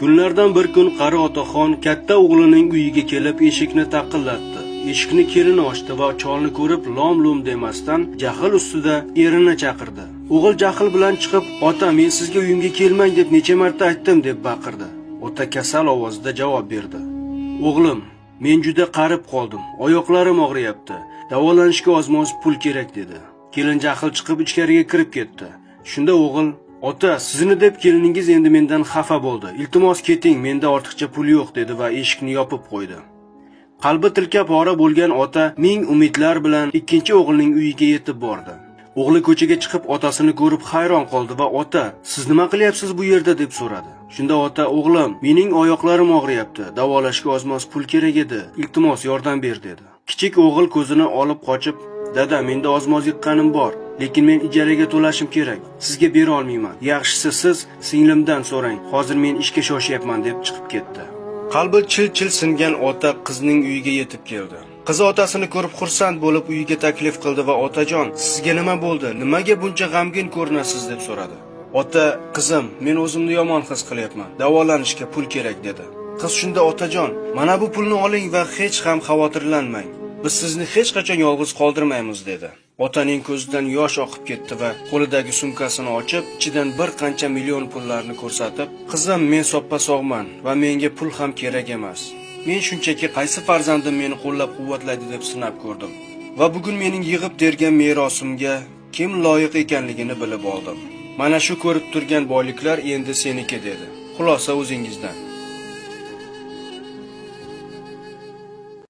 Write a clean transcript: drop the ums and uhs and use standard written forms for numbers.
Kunlardan bir kun qari otaxon katta o'g'lining uyiga kelib eshikni taqillatdi. Eshikni kelini ochdi va cholni ko'rib lom-lum demasdan jahl ustida erini chaqirdi. O'g'il jahl bilan chiqib, "Ota, men sizga uyimga kelmang deb necha marta aytdim" deb baqirdi. Ota kasal ovozda javob berdi. "O'g'lim, men juda qarib qoldim. Oyoqlarim og'riyapti. Davolanishga ozmoz pul kerak" dedi. Kelin jahl chiqib ichkariga kirib ketdi. Shunda o'g'il: "Ota, sizni deb keliningiz endi mendan xafa bo'ldi. Iltimos keting, menda ortiqcha pul yo'q" dedi va eshikni yopib qo'ydi. Qalbi tilka pora bo'lgan ota ming umidlar bilan ikkinchi o'g'lining uyiga yetib bordi. O'g'li ko'chaga chiqib otasini ko'rib hayron qoldi va: "Ota, siz nima qilyapsiz bu yerda?" deb so'radi. Shunda ota: "O'g'lim, mening oyoqlarim og'riyapti. Davolashga ozmoz pul kerak edi. Iltimos yordam ber" dedi. Kichik o'g'il ko'zini olib qochib: "Dada, menda ozmoz yiqqanim bor, lekin men ijaraga to'lashim kerak. Sizga bera olmayman. Yaxshisi siz singlimdan so'rang. Hozir men ishga shoshyapman" deb chiqib ketdi. Qalbi chil-chil singan ota qizning uyiga yetib keldi. Qizi otasini ko'rib xursand bo'lib uyiga taklif qildi va: "Otajon, sizga nima bo'ldi? Nimaga buncha g'amgin ko'rinasiz?" deb so'radi. Ota: "Qizim, men o'zimni yomon his qilyapman. Davolanishga pul kerak" dedi. Qiz shunda: "Otajon, mana bu pulni oling va hech ham xavotirlanmang. Biz sizni hech qachon yolg'iz qoldirmaymiz" dedi. Otaning ko'zidan yosh oqib ketdi va qo'lidagi sumkasini ochib, ichidan bir qancha million pullarni ko'rsatib: "Qizim, men soppa-sog'man va menga pul ham kerak emas. Men shunchaki qaysi farzandim meni qo'llab-quvvatlaydi deb sinab ko'rdim. Va bugun mening yig'ib tergan merosimga kim loyiq ekanligini bilib oldim. Mana shu ko'rib turgan boyliklar endi seniki" dedi. Xulosa o'zingizdan.